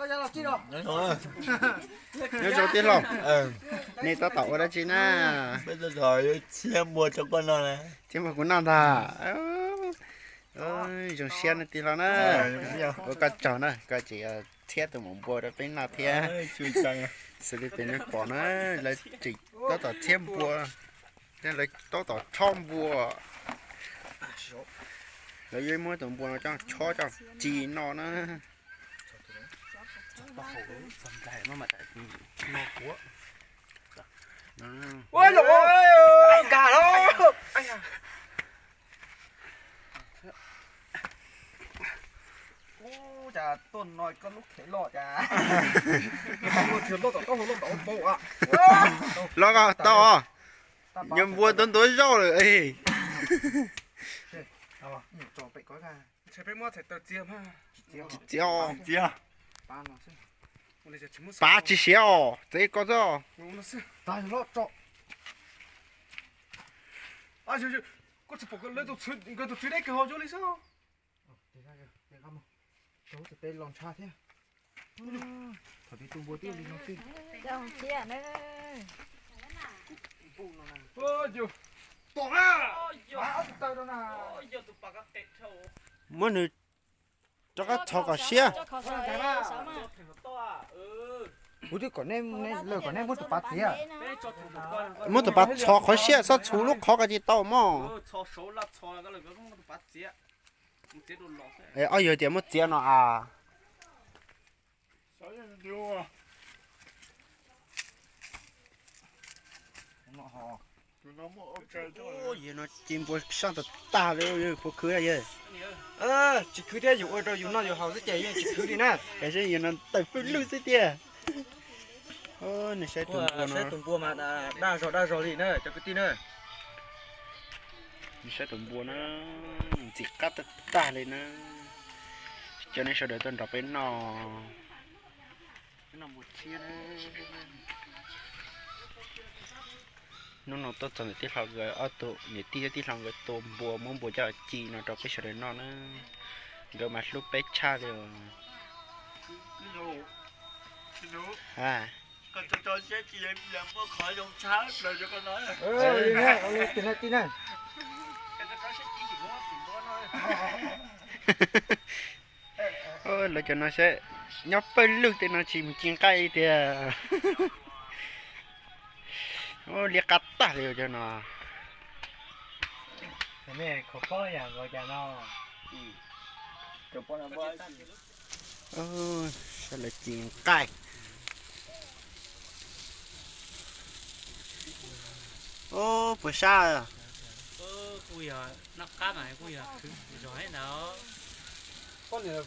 Nyob zoo tij laug, nej tab tom ua dab tsi na? Peb tab tom yuav txhiab npua rau koj noj na. Txhiab npua kuv noj ntag. Zoo siab na tij laug na. Ua koj tsaug na, koj tseem txhiab tus maum npua rau peb noj thiab. Xws li peb nyob pom na, lawv tseem tab tom txhiab npua, thiab lawv tab tom chob npua. Lawv yuav muab tus npua no coj chob coj ci noj na. Ub, cas tuaj no koj lub khev loj cas. Los koj tau, nyob npua ntuav ntuav zaub lawm. Tsis txiav, pav tsis siav os, txiav koj xwb. Muab nws rov qab txhos kom siab. Kuv twb kom nej, lawv kom nej muab tus pav txiav. Muab tus pav txhos qhov siab, txhob txhuv lub qhov ko ces tau mog. Ob yawg tias muab txiav no as. Yawg no ci npua sab tag tag li, puas khwv yawg? Tsis khwv thiab, yus ua rau yus noj yus haus xwb ces yeej tsis khwv li na. Yawg no tawm pawg lug xwb tiag. Nej saib tus npua no, daj zog daj zog li na cov kwv tij na. Nej saib tus npua na, ntxim qab tag tag li na. Coj nej sawv daws tuaj nrog peb noj. Hnub no tuaj txog ntawm tij laug nkawd ob tug niam tij thiab tij laug nkawd tua npua, muab npua coj ci no rau peb sawv daws noj na. Nkawd mas hlub peb tshaj li os. Lawv cov no saib, nyob pawg lug tej no tsis mus ci nqaij li tiag. Liab qab tag li cov no. Saib lawv ci nqaij. Puas sab?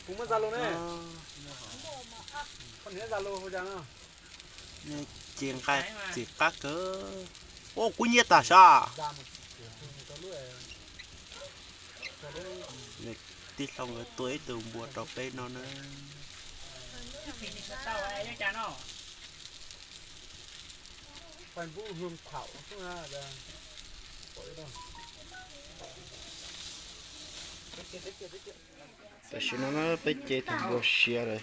Kuv muab Zalo ne. Ci nqaij txim qab kawg. Ua kuv nyiam tas sab. Tij laug nkawd tua ib tug npua rau peb no na. Tam sim no na peb ce tus npua siav lawm.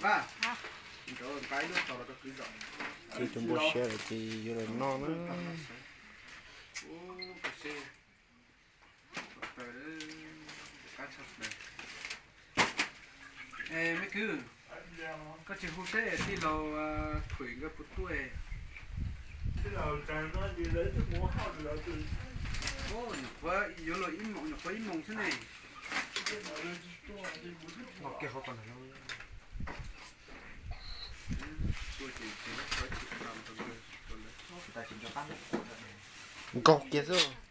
Ces tus npua siav lawm ces yuav los noj na. Me kwv, koj tsis hu seb tij laug Thuam nkawd puas tuaj? Nyuam qhuav yuav luag ib moos, nyuam qhuav ib moos xwb ne. Nkaug kiag xwb.